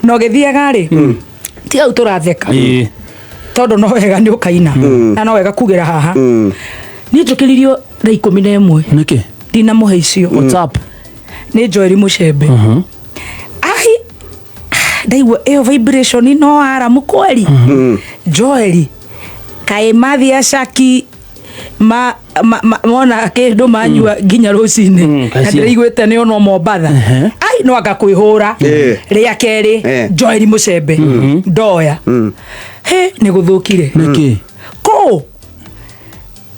Na ũgĩthiaga rĩ, tiga hau tũratheka, tondũ no wega nĩ ũkaina na no wega kugĩra haha. Niĩ njũkĩririo thaa 11. Nĩkĩ? Ndinamũhe icio. What's up? Nĩ Joeri Mũcembe. Ai, ndaigua ĩyo vibration no aramu kweli. Joeri kaĩ mathiĩ acaki ma mona kĩndũ manyua nginya rũcinĩ, na ndĩraiguĩte nĩ ono Mombatha. Ai, no anga kwĩhũra. Rĩa kerĩ, Joeri Mũcembe ndoya he nĩ gũthũkire. Nĩkĩ? Kũ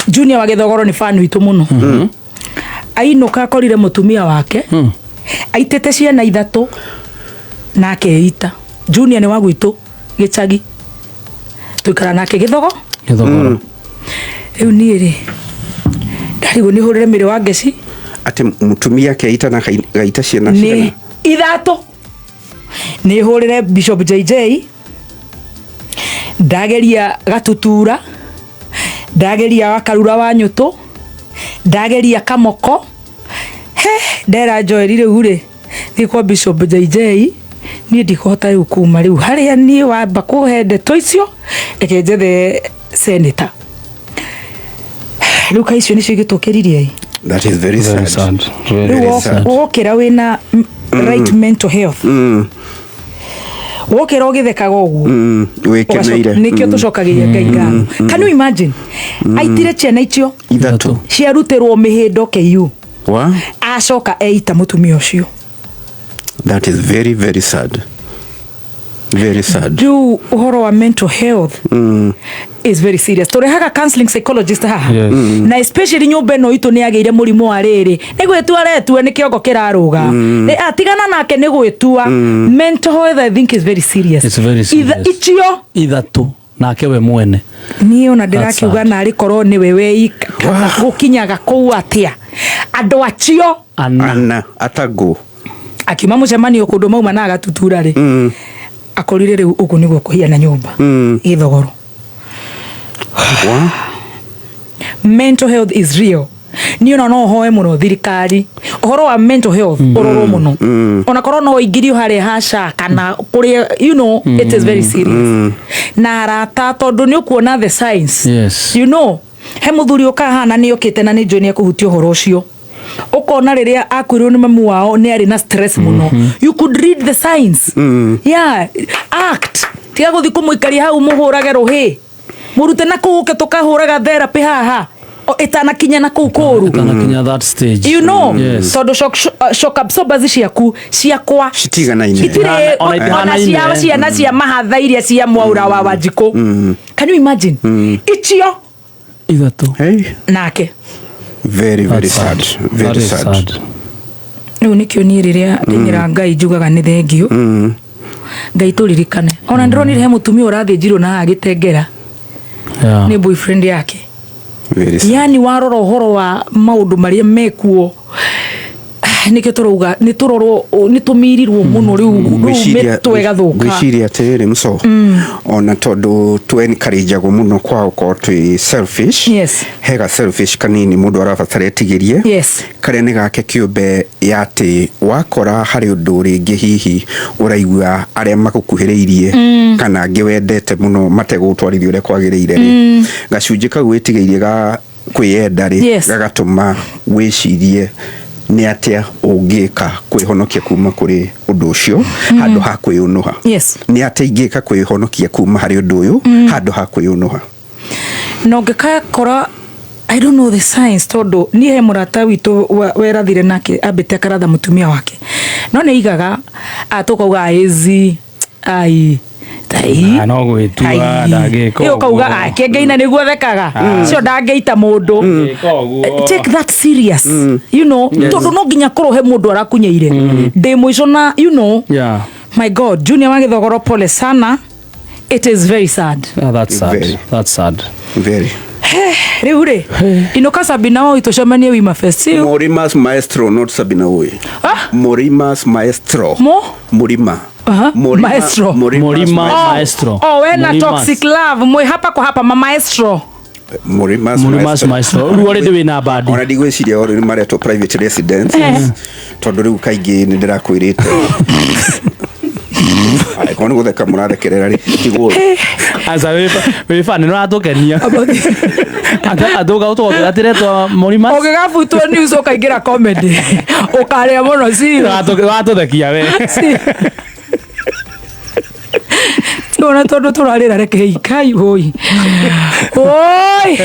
Junior wa Gĩthogoro nĩ fan witũ mũno. Ainũka akorire mũtumia wake aitĩte ciana ithatũ na akeita. Junior nĩ wa gwitũ gĩcagi, tũikara nake Gĩthogo. Gĩthogoro. Rĩu niĩ rĩ, ndarigwo nĩ hũrĩre mĩrĩ wa ngeci. Atĩ mũtumia keita na gaita ciana nĩ ciana? Ithatũ. Nĩ hũrĩre Bishop JJ, ndageria Gatutura, ndageria Wakarura wa Nyũtũ, ndageria Kamoko. He ndera Joeri, rĩu rĩ, thiĩ kwa Bishop JJ, niĩ ndikũhota rĩu kuma rĩu harĩa niĩ wamba kũhe ndeto icio, reke njethe senator. Rĩu ka icio nĩcio igĩtũkĩririe ĩ. That is very Very sad. sad. Very Rĩu Very sad. wokĩra wĩna right mental health, wokĩra ũgĩthekaga ũguo, wĩkeneire. Nĩkĩo tũcokagĩria Ngai ngatho. Can you imagine aitire ciana icio ithatũ ciarutĩrwo mĩhĩndo ku wa acoka eita mũtumia ũcio. That is very, very sad, very sad. Rĩu ũhoro wa mental health is very serious. Tũrehaga counseling psychologist haha, na especially nyũmba ĩno itũ nĩ agĩire mũrimũ wa rĩrĩ, nĩ gwĩtua aretua, nĩ kĩongo kĩrarũga. Nĩ atigana nake nĩ gwĩtua. Mental health, I think, is very serious. It's very serious. Icio ithatũ nake we mwene. Niĩ ona That's ndĩrakiuga sad. narĩ korwo nĩwe weika, kana gũkinyaga kũu atĩa andũ acio? Ana. Ana atagũ. Akiuma mũcemanio kũndũ mauma na agatutura rĩ, akorire rĩu ũguo nĩguo kũhiana nyũmba Gĩthogoro. Wa Mental health is real. Niĩ ona no hoe mũno thirikari ũhoro wa mental health ũrorwo mũno, ona korwo no ingĩrio harĩa haca kana kũrĩa, it is very serious. Na arata, tondũ nĩ ũkuona the signs. He mũthuri ũkaha na nĩ okĩte na nĩ njũĩ nĩ ekũhutia ũhoro ũcio. Ũkona rĩrĩa akuĩrwo nĩ mamu wao nĩ arĩ na stress mũno. You could read the signs. Yeah, act. Tiga gũthiĩ kũmũikaria hau mũhũrage rũhĩ, mũrute na kũu ũke tũkahũraga therapy haha o, ĩtanakinya na kũu kũru. Ĩtanakinya that stage. Tondũ shock absorbers ciaku ciakwa Citiganaine. itirĩ. Ona ona itihanaine. cia ciana cia mahatha iria cia mwaura wa Wanjikũ. Can you imagine icio ithatũ? Hey, nake. Very, very That's sad. That Very is sad. sad. Rĩu nĩkĩo niĩ rĩrĩa ndĩnyĩra Ngai njugaga nĩ thengio Ngai tũririkane. Ona ndĩronire he mũtumia ũrathĩnjirwo na haha gĩtengera nĩ boyfriend yake. Very sad. Yani warora ũhoro wa maũndũ marĩa mekuo, nĩkĩo tũrauga nĩ tũrorwo, nĩ tũmirirwo mũno rĩu rĩu mĩtwe ĩgathũka. Ngwĩciria atĩrĩrĩ, mũco ona tondũ tũ encourageagwo mũno kwa gũkorwo twĩ selfish, hega selfish kanini mũndũ arabatara etigĩrie, karĩa nĩ gake kĩũmbe ya atĩ wakora harĩ ũndũ rĩngĩ hihi ũraigua arĩa magũkuhĩrĩirie kana angĩ wendete mũno mategũgũtwarithia ũrĩa kwagĩrĩire rĩ, gacunjĩ kau wĩtigĩirie ga kwĩyenda rĩ, gagatũma wĩcirie nĩ atĩa ũngĩka kwĩhonokia kuma kũrĩ ũndũ ũcio handũ ha kwĩũnũha. Nĩ atĩa ingĩka kwĩhonokia kuma harĩ ũndũ ũyũ handũ ha kwĩũnũha? Na ũngĩkakora, I don't know the science, tondũ niĩ he mũrata witũ werathire nake ambĩte akaratha mũtumia wake, no nĩ aigaga tũkauga ĩzi ai tai. Ah, no gwĩtua, ndangĩka Ĩ, ũkauga ũguo. Kĩngĩina nĩguo thekaga cio ndangĩita mũndũ. Ndangĩka ũguo. Take that serious, tondũ no nginya korwo he mũndũ arakunyeire ndĩ mũico na my God, Junior wa Gĩthogoro, pole sana. It is very sad. Yeah, that's sad. Very. That's sad. Very. Rĩu rĩ, inũka Sabina wao tũcemanie Wima Fest. Morimas Maestro, not Sabina Oi. Ah? Morimas Maestro. Mo? Murima. Aha. Maestro. Morima. Maestro. Oh, wena Morimas. toxic love mwe hapa kwa hapa ma maestro. Morimas. Morimas Maestro. Rĩu already wĩna bandi. Ona ndigwĩciria oro nĩ maretwo private residence, tondũ rĩu kaingĩ nĩ ndĩrakwĩrĩte. Angĩkorwo nĩ gũtheka mũrathekerera rĩ, tigwo. Aca wĩ funny, nĩ ũratũkenia. Atũka ũtũgokĩra tiretwa Morimas. Ũngĩgabutwo news ũkaingĩra comedy, ũkarĩa mũno serious. Watũthekia we. Ona tondũ tũrarĩra, rekei kai, oi oi.